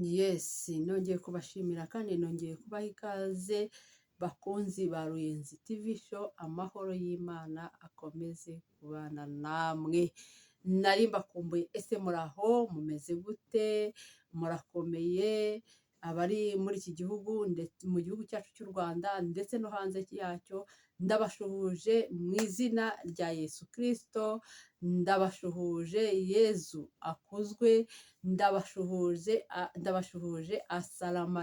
Yes, nongeye kubashimira kandi nongeye kubaha ikaze, bakunzi ba Ruyenzi TV Show. Amahoro y'Imana akomeze kubana namwe. Nari mbakumbuye. Ese muraho? Mumeze gute? Murakomeye? Abari muri iki gihugu, mu gihugu cyacu cy'u Rwanda ndetse no hanze yacyo, ndabashuhuje mu izina rya Yesu Kirisito. Ndabashuhuje, Yezu akuzwe. Ndabashuhuje, ndabashuhuje, asalamu,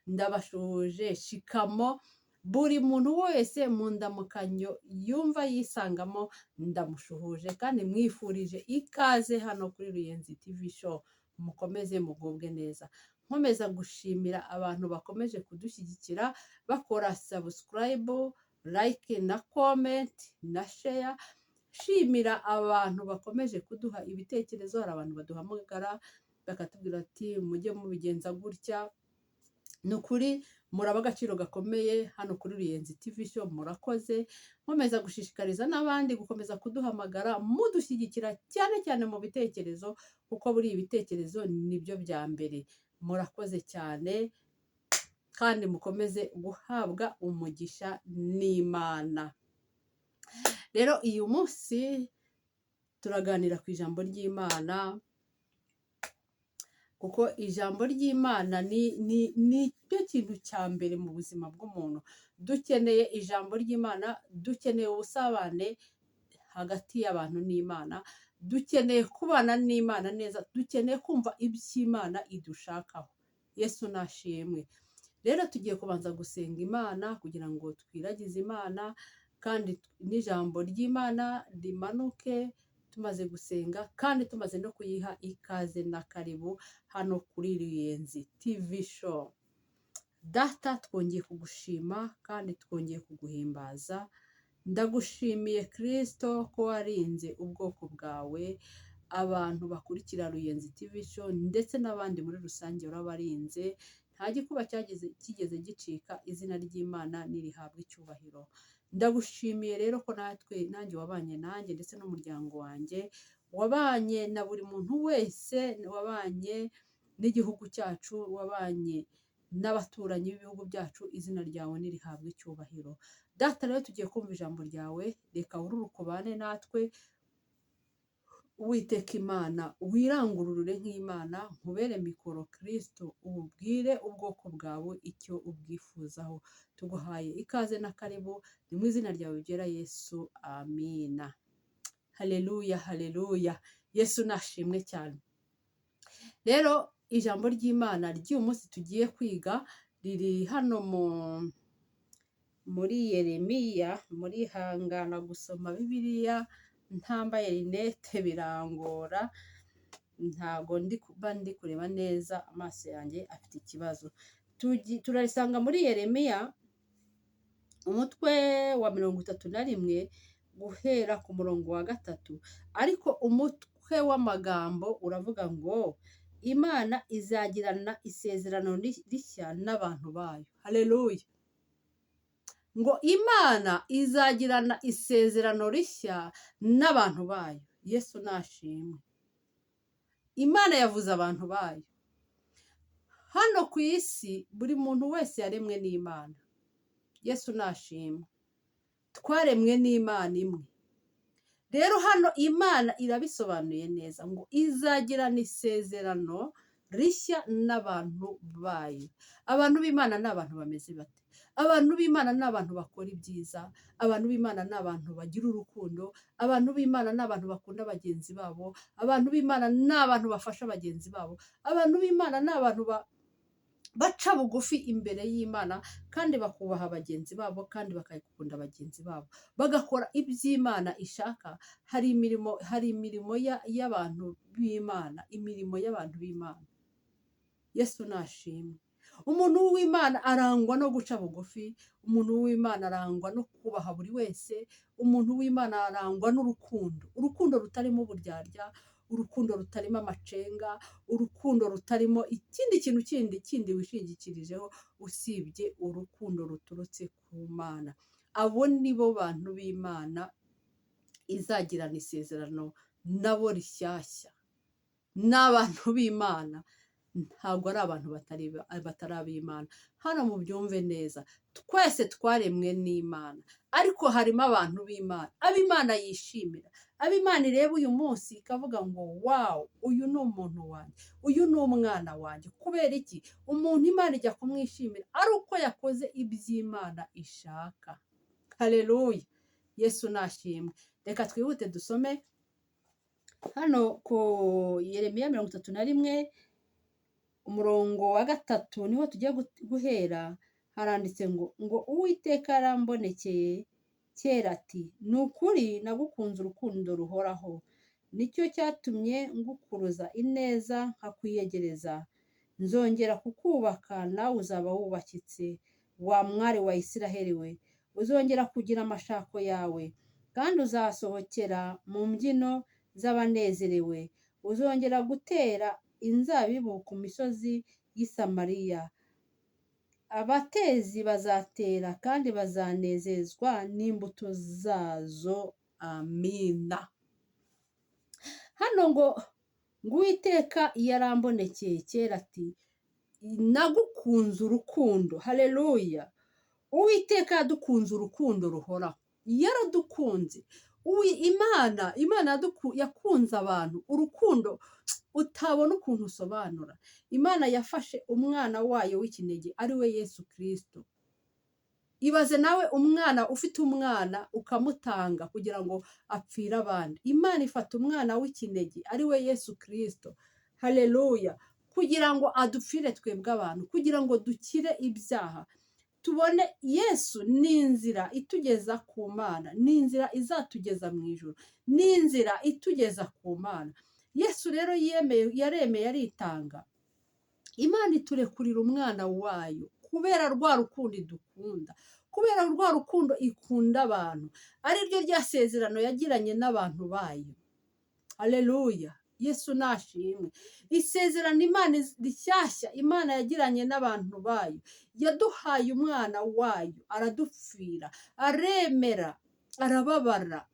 ndabashuhuje, shikamoo. Buri muntu wese mu ndamukanyo yumva yisangamo, ndamushuhuje kandi mwifurije ikaze hano kuri Ruyenzi TV Show. Mukomeze mugubwe neza. Nkomeza gushimira abantu bakomeje kudushyigikira bakora subscribe, like na comment na share. Shimira abantu bakomeje kuduha ibitekerezo. Hari abantu baduhamagara bakatubwira ati: "Mujye mubigenza gutya." Ni ukuri muraba agaciro gakomeye hano kuri Ruyenzi TV Show, murakoze. Nkomeza gushishikariza n'abandi gukomeza kuduhamagara mudushyigikira, cyane cyane mu bitekerezo, kuko buri ibitekerezo nibyo bya mbere. Murakoze cyane kandi mukomeze guhabwa umugisha n'Imana. Rero uyu munsi turaganira ku ijambo ry'Imana, kuko ijambo ry'Imana ni cyo kintu cya mbere mu buzima bw'umuntu. Dukeneye ijambo ry'Imana, dukeneye ubusabane hagati y'abantu n'Imana, dukeneye kubana n'Imana neza, dukeneye kumva iby'Imana idushakaho. Yesu nashimwe. Rero tugiye kubanza gusenga Imana kugira ngo twiragize Imana kandi n'ijambo ry'Imana rimanuke, tumaze gusenga kandi tumaze no kuyiha ikaze na karibu hano kuri Ruyenzi TV Show. Data, twongeye kugushima kandi twongeye kuguhimbaza. Ndagushimiye Kirisito ko warinze ubwoko bwawe, abantu bakurikira Ruyenzi TV Show ndetse n'abandi muri rusange urabarinze, nta gikuba cyageze kigeze gicika. Izina ry'Imana nirihabwe icyubahiro. Ndagushimiye rero ko natwe, nanjye wabanye nanjye ndetse n'umuryango wanjye, wabanye na buri muntu wese, wabanye n'igihugu cyacu, wabanye n'abaturanyi b'ibihugu byacu. Izina ryawe nirihabwe icyubahiro. Data, rero tugiye kumva ijambo ryawe, reka wururuke ubane natwe. Uwiteka Imana, wirangurure nk'Imana, nkubere mikoro Kirisito, ubwire ubwoko bwawe icyo ubwifuzaho. Tuguhaye ikaze na karibu, ni mu izina ryawe ryera Yesu, amina. Haleluya, haleluya, Yesu nashimwe cyane. Rero ijambo ry'Imana ry'uyu munsi tugiye kwiga riri hano muri Yeremiya. Muri hangana, gusoma Bibiliya ntambaye rinete birangora, ntago ndi kuba ndi kureba neza, amaso yanjye afite ikibazo. Turarisanga muri Yeremiya, umutwe wa 31, guhera ku murongo wa 3. Ariko umutwe w'amagambo uravuga ngo: "Imana izagirana isezerano rishya n'abantu bayo." Haleluya! Ngo Imana izagirana isezerano rishya n'abantu bayo. Yesu nashimwe. Imana yavuze abantu bayo. Hano ku isi buri muntu wese yaremwe n'Imana. Yesu nashimwe. Twaremwe n'Imana imwe. Rero hano Imana irabisobanuye neza ngo izagirana isezerano rishya n'abantu bayo. Abantu b'Imana ni abantu bameze bate? Abantu b'Imana ni abantu bakora ibyiza. Abantu b'Imana ni abantu bagira urukundo. Abantu b'Imana ni abantu bakunda bagenzi babo. Abantu b'Imana ni abantu bafasha bagenzi babo. Abantu b'Imana ni abantu baca bugufi imbere y'Imana kandi bakubaha bagenzi babo kandi bakakunda bagenzi babo, bagakora iby'Imana ishaka. Hari imirimo y'abantu b'Imana, imirimo y'abantu b'Imana. Yesu nashimwe. Umuntu w'Imana arangwa no guca bugufi. Umuntu w'Imana arangwa no kubaha buri wese. Umuntu w'Imana arangwa n'urukundo, urukundo rutarimo uburyarya, urukundo rutarimo amacenga, urukundo rutarimo ikindi kintu kindi kindi wishingikirijeho usibye urukundo ruturutse ku Mana. Abo ni bo bantu b'Imana izagirana isezerano nabo rishyashya. Ni abantu b'Imana. Ntabwo ari abantu batari ab'Imana. Hano mubyumve neza, twese twaremwe n'Imana, ariko harimo abantu b'Imana, ab'Imana yishimira, ab'Imana ireba uyu munsi ikavuga ngo wow, uyu ni umuntu wanjye, uyu ni umwana wanjye. Kubera iki? Umuntu Imana ijya kumwishimira ari uko yakoze iby'Imana ishaka. Haleluya, Yesu nashimwe. Reka twihute dusome hano ku Yeremiya 31, umurongo wa 3, niho tugiye guhera. Haranditse ngo "Uwiteka yarambonekeye kera ati: 'Ni ukuri nagukunze urukundo ruhoraho, nicyo cyatumye ngukuruza ineza nkakwiyegereza. Nzongera kukubaka nawe uzaba wubakitse, wa mwari wa Isiraheli we. Uzongera kugira amashako yawe, kandi uzasohokera mu mbyino z'abanezerewe. Uzongera gutera inzabibu ku misozi y'i Samariya. Abatezi bazatera kandi bazanezezwa n'imbuto zazo.'" Amina. Hano ngo "Uwiteka yarambonekeye kera ati: 'Nagukunze urukundo.'" Haleluya. Uwiteka yadukunze urukundo ruhoraho, yaradukunze. Imana yakunze abantu urukundo utabona ukuntu usobanura. Imana yafashe umwana wayo w'ikinege, ari we Yesu Kirisito. Ibaze nawe, umwana ufite umwana ukamutanga kugira ngo apfire abandi. Imana ifata umwana w'ikinege, ari we Yesu Kirisito, haleluya, kugira ngo adupfire twebwe abantu, kugira ngo dukire ibyaha, tubone Yesu. Ni inzira itugeza ku Mana, ni inzira izatugeza mu ijuru, ni inzira itugeza ku Mana. Yesu rero yemeye, yaremeye, aritanga. Imana iturekurira umwana wayo kubera rwa rukundo idukunda, kubera rwa rukundo ikunda abantu, ari ryo rya sezerano yagiranye n'abantu bayo. Haleluya, Yesu nashimwe. Isezerano Imana rishyashya Imana yagiranye n'abantu bayo, yaduhaye umwana wayo, aradupfira, aremera, arababara,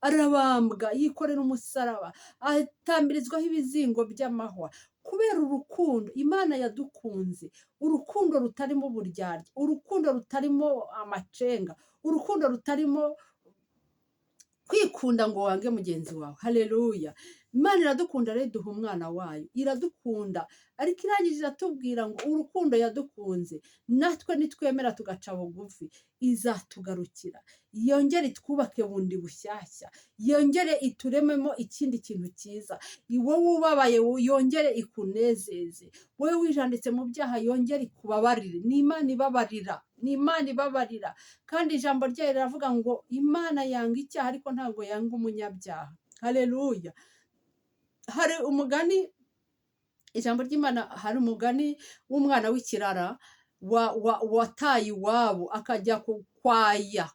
arabambwa, yikorera umusaraba, atambirizwaho ibizingo by'amahwa, kubera urukundo Imana yadukunze, urukundo rutarimo uburyarya, urukundo rutarimo amacenga, urukundo rutarimo kwikunda ngo wange mugenzi wawe. Haleluya. Imana iradukunda rero, iduha umwana wayo, iradukunda, ariko irangije iratubwira ngo urukundo yadukunze, natwe nitwemera tugaca bugufi, izatugarukira, yongere itwubake bundi bushyashya, yongere iturememo ikindi kintu cyiza. Wowe ubabaye, yongere ikunezeze. Wowe wijanditse mu byaha, yongere ikubabarire. Ni Imana ibabarira, ni Imana ibabarira. Kandi ijambo ryayo riravuga ngo Imana yanga icyaha, ariko ntabwo yanga umunyabyaha. Haleluya. Hari umugani, ijambo ry'Imana, hari umugani w'umwana w'ikirara wataye iwabo, akajya kwaya,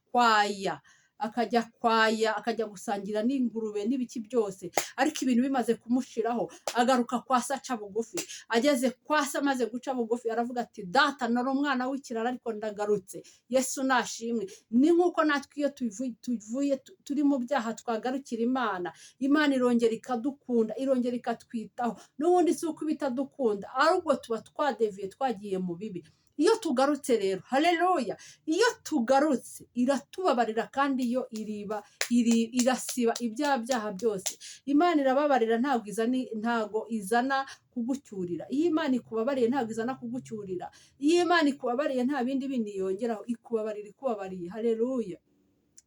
akajya kwaya, akajya gusangira n'ingurube n'ibiki byose. Ariko ibintu bimaze kumushiraho, agaruka kwa se, aca bugufi. Ageze kwa se, amaze guca bugufi, aravuga ati: "Data, nari umwana w'ikirara, ariko ndagarutse." Yesu nashimwe. Ni nk'uko natwe iyo tuvuye turi mu byaha, twagarukira Imana, Imana irongera ikadukunda, irongera ikatwitaho. N'ubundi si uko iba itadukunda, ahubwo tuba twadeviye, twagiye mu bibi. Iyo tugarutse rero, haleluya, iyo tugarutse iratubabarira, kandi iyo iriba irasiba ibyaha byaha byose. Imana irababarira, ntabwo izana kugucyurira. Iyo Imana ikubabariye, ntabwo izana kugucyurira. Iyo Imana ikubabariye, nta bindi bindi yongeraho, ikubabarira ikubabariye. Haleluya,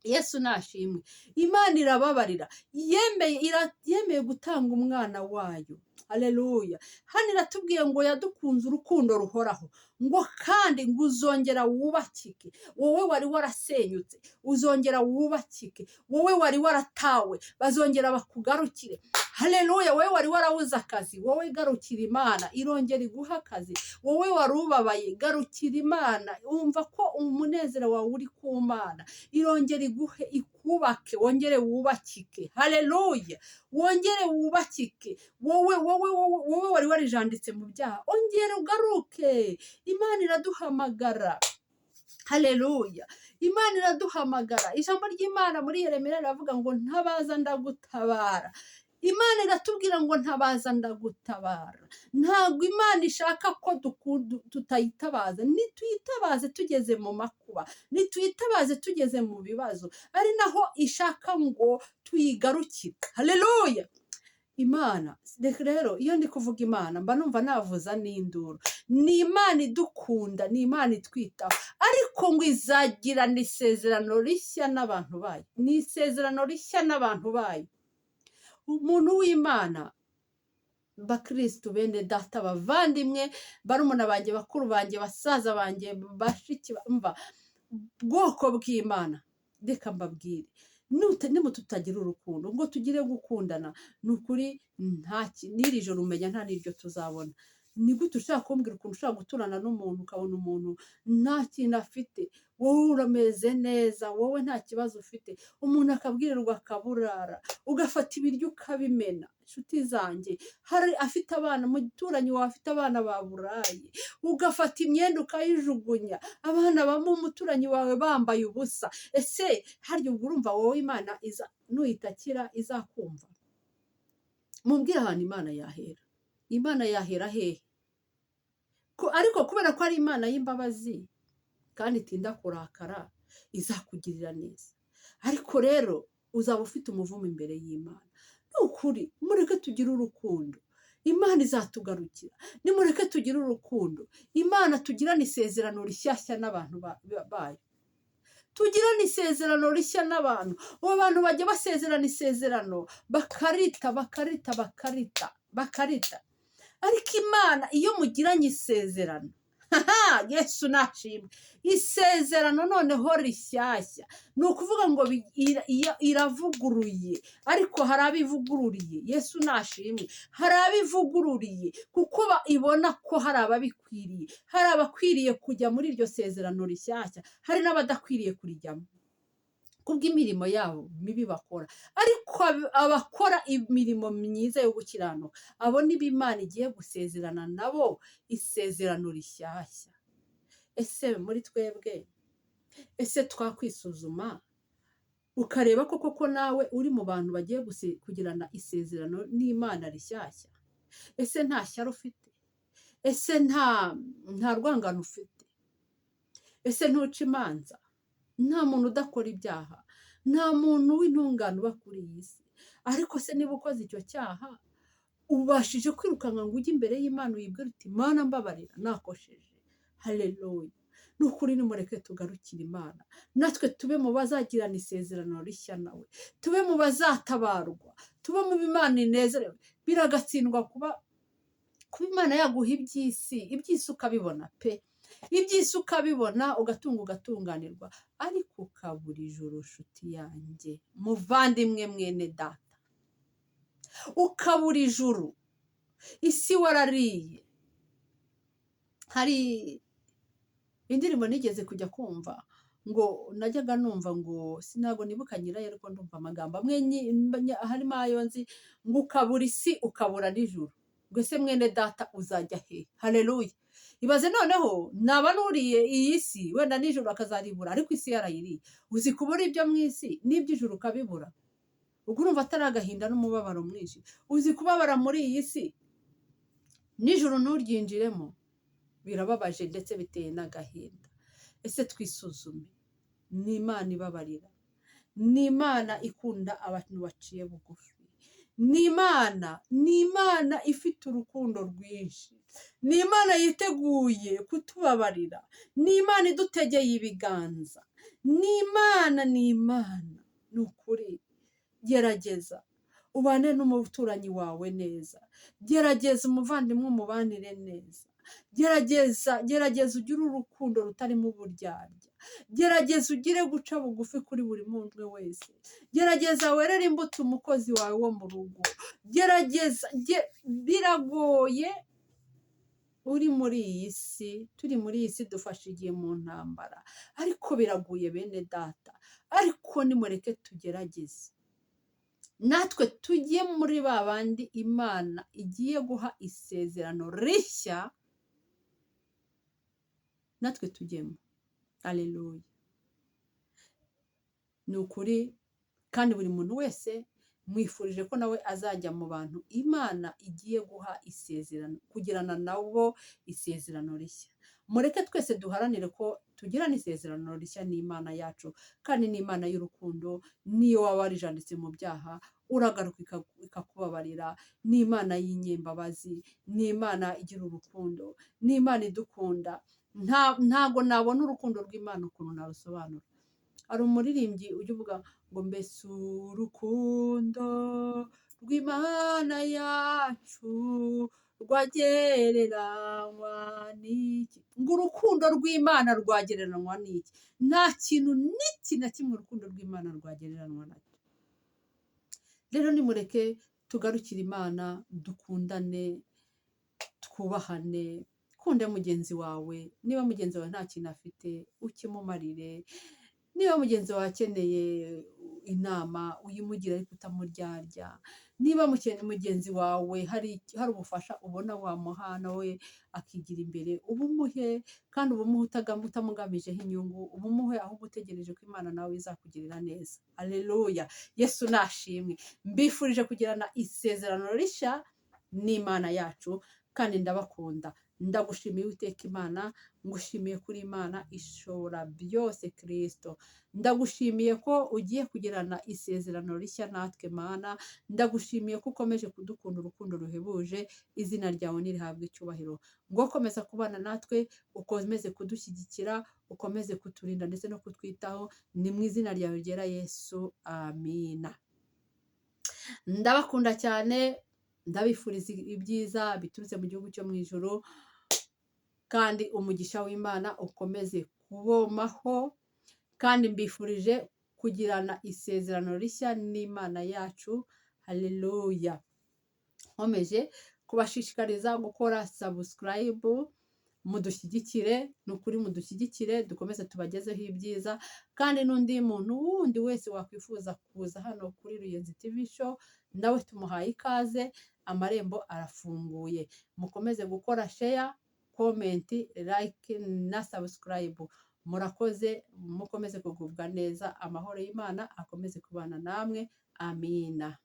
Yesu nashimwe. Imana irababarira, yemeye gutanga umwana wayo. Haleluya. Hano iratubwiye ngo yadukunze urukundo ruhoraho, ngo kandi ngo uzongera wubakike. Wowe wari warasenyutse, uzongera wubakike. Wowe wari waratawe, bazongera bakugarukire. Haleluya. Wowe wari warabuze akazi, wowe garukira Imana, irongera iguha akazi. Wowe wari ubabaye, garukira Imana, wumva ko umunezero wawe uri ku Mana, irongera iguhe, ikubake, wongere wubakike. Haleluya, wongere wubakike. Wowe wari warijanditse mu byaha, ongera ugaruke. Imana iraduhamagara. Haleluya, Imana iraduhamagara. Ijambo ry'Imana muri Yeremiya riravuga ngo: "Ntabaza ndagutabara." Imana iratubwira ngo ntabaza ndagutabara. Ntabwo Imana ishaka ko tutayitabaza. Nituyitabaze tugeze mu makuba, nituyitabaze tugeze mu bibazo, ari naho ishaka ngo tuyigarukire. Haleluya! Imana rero, iyo ndi kuvuga Imana mba numva navuza n'induru. Ni Imana idukunda, ni Imana itwitaho, ariko ngo izagirana isezerano rishya n'abantu bayo. Ni isezerano rishya n'abantu bayo. Umuntu w'Imana, bakirisitu bene data, bavandimwe, barumuna banjye, bakuru banjye, basaza banjye, bashiki, mva bwoko bw'Imana, reka mbabwire, nimututagira urukundo ngo tugire gukundana, ni ukuri n'iri joro umenya nta n'iryo tuzabona. Ni gute ushaka kumbwira ukuntu ushobora guturana n'umuntu, ukabona umuntu nta kintu afite, wowe urameze neza, wowe nta kibazo ufite, umuntu akabwirirwa akaburara, ugafata ibiryo ukabimena? Inshuti zanjye, hari afite abana, umuturanyi wawe afite abana baburaye, ugafata imyenda ukayijugunya, abana bamwe umuturanyi wawe bambaye ubusa. Ese harya ubwo urumva wowe Imana iza nuyitakira izakumva? Mumbwire ahantu Imana yahera. Imana yahera hehe? Ariko kubera ko ari Imana y'imbabazi kandi itinda kurakara, izakugirira neza. Ariko rero uzaba ufite umuvumo imbere y'Imana. Ni ukuri, mureke tugire urukundo, Imana izatugarukira. Nimureke tugire urukundo, Imana tugirane isezerano rishyashya n'abantu bayo. Tugirane isezerano rishya n'abantu. Abo bantu bajya basezerana isezerano bakarita, bakarita, bakarita, bakarita. Ariko Imana iyo mugiranye isezerano, haha, Yesu nashimwe, isezerano noneho rishyashya, ni ukuvuga ngo iravuguruye. Ariko hari abivugururiye. Yesu nashimwe, hari abivugururiye kuko ibona ko hari ababikwiriye, hari abakwiriye kujya muri iryo sezerano rishyashya, hari n'abadakwiriye kurijyamo kubw'imirimo yabo mibi bakora. Ariko abakora imirimo myiza yo gukiranuka, abo nibo Imana igiye gusezerana nabo isezerano rishyashya. Ese muri twebwe, ese twakwisuzuma ukareba ko koko nawe uri mu bantu bagiye kugirana isezerano n'Imana rishyashya? Ese nta shyari ufite? Ese nta rwangano ufite? Ese ntuca imanza? Nta muntu udakora ibyaha, nta muntu w'intungane uba kuri iyi si. Ariko se niba ukoze icyo cyaha, ubashije kwirukanka ngo ujye imbere y'Imana uyibwire uti: "Mana, mbabarira, nakosheje"? Haleluya! Ni ukuri, nimureke tugarukire Imana, natwe tube mu bazagirana isezerano rishya nawe, tube mu bazatabarwa, tube mu Imana inezerewe. Biragatsindwa kuba Imana yaguha iby'isi, iby'isi ukabibona pe, iby'isi ukabibona, ugatunga, ugatunganirwa, ariko ukabura ijuru. Nshuti yanjye, muvandimwe, mwene data, ukabura ijuru, isi warariye. Hari indirimbo nigeze kujya kumva, ngo najyaga numva ngo sinago nibuka nyirayo, ariko ndumva amagambo amwe harimo ayo nzi, ngo ukabura isi ukabura n'ijuru, ngo ese mwene data uzajya hehe? Haleluya! Ibaze noneho naba nuriye iyi si, wenda n'ijuru akazaribura, ariko isi yarayiriye. Uzi kubura ibyo mu isi n'iby'ijuru ukabibura? Ubwo urumva atari agahinda n'umubabaro mwinshi? Uzi kubabara muri iyi si n'ijuru nturyinjiremo? Birababaje ndetse biteye n'agahinda. Ese twisuzume. Ni Imana ibabarira, ni Imana ikunda abantu baciye bugufi, ni Imana ifite urukundo rwinshi, ni Imana yiteguye kutubabarira, ni Imana idutegeye ibiganza, ni Imana, ni Imana. Ni ukuri, gerageza ubane n'umuturanyi wawe neza, gerageza umuvandimwe umubanire neza, gerageza, gerageza ugire urukundo rutarimo uburyarya, gerageza ugire guca bugufi kuri buri muntu wese, gerageza werere imbuto umukozi wawe wo mu rugo, gerageza. Biragoye uri muri iyi si, turi muri iyi si, dufashe igihe mu ntambara, ariko biragoye bene data. Ariko nimureke tugerageze natwe tujye muri ba bandi Imana igiye guha isezerano rishya, natwe tujyemo. Aleluya! Ni ukuri, kandi buri muntu wese Mwifurije ko nawe azajya mu bantu Imana igiye guha isezerano, kugirana nabo isezerano rishya. Mureke twese duharanire ko tugirana isezerano rishya n'Imana yacu, kandi n'Imana y'urukundo. Niyo waba warijanditse mu byaha, uragaruka ikakubabarira. Ni Imana y'inyembabazi, ni Imana igira urukundo, ni Imana idukunda. Ntago nabona urukundo rw'Imana ukuntu narusobanura. Hari umuririmbyi ujya uvuga ngo: "Mbese urukundo rw'Imana yacu rwagereranywa n'iki?" Ngo urukundo rw'Imana rwagereranywa n'iki? Nta kintu n'iki na kimwe urukundo rw'Imana rwagereranywa nacyo. Rero nimureke tugarukire Imana, dukundane, twubahane. Kunde mugenzi wawe. Niba mugenzi wawe nta kintu afite, ukimumarire. Niba mugenzi wawe akeneye inama, uyimugire ariko utamuryarya. Niba mugenzi wawe hari ubufasha ubona wamuha nawe akigira imbere, ubumuhe, kandi ubumuhe utamugamijeho inyungu, ubumuhe ahubwo utegereje ko Imana nawe izakugirira neza. Aleluya, Yesu nashimwe. Mbifurije kugirana isezerano rishya n'Imana yacu, kandi ndabakunda. Ndagushimiye Uwiteka Imana, ngushimiye kuri Imana ishobora byose. Kirisito, ndagushimiye ko ugiye kugirana isezerano rishya natwe. Mana, ndagushimiye ko ukomeje kudukunda urukundo ruhebuje. Izina ryawe nirihabwe icyubahiro. Ngo komeza kubana natwe, ukomeze kudushyigikira, ukomeze kuturinda ndetse no kutwitaho. Ni mu izina ryawe ryera Yesu, amina. Ndabakunda cyane, ndabifuriza ibyiza biturutse mu gihugu cyo mu ijuru, kandi umugisha w'Imana ukomeze kubomaho. Kandi mbifurije kugirana isezerano rishya n'Imana yacu. Haleluya. Nkomeje kubashishikariza gukora subscribe, mudushyigikire. Ni ukuri mudushyigikire, dukomeze tubagezeho ibyiza. Kandi n'undi muntu wundi wese wakwifuza kuza hano kuri Ruyenzi TV Show, nawe tumuhaye ikaze, amarembo arafunguye. Mukomeze gukora share, comment, like na subscribe. Murakoze, mukomeze kugubwa neza. Amahoro y'Imana akomeze kubana namwe. Amina.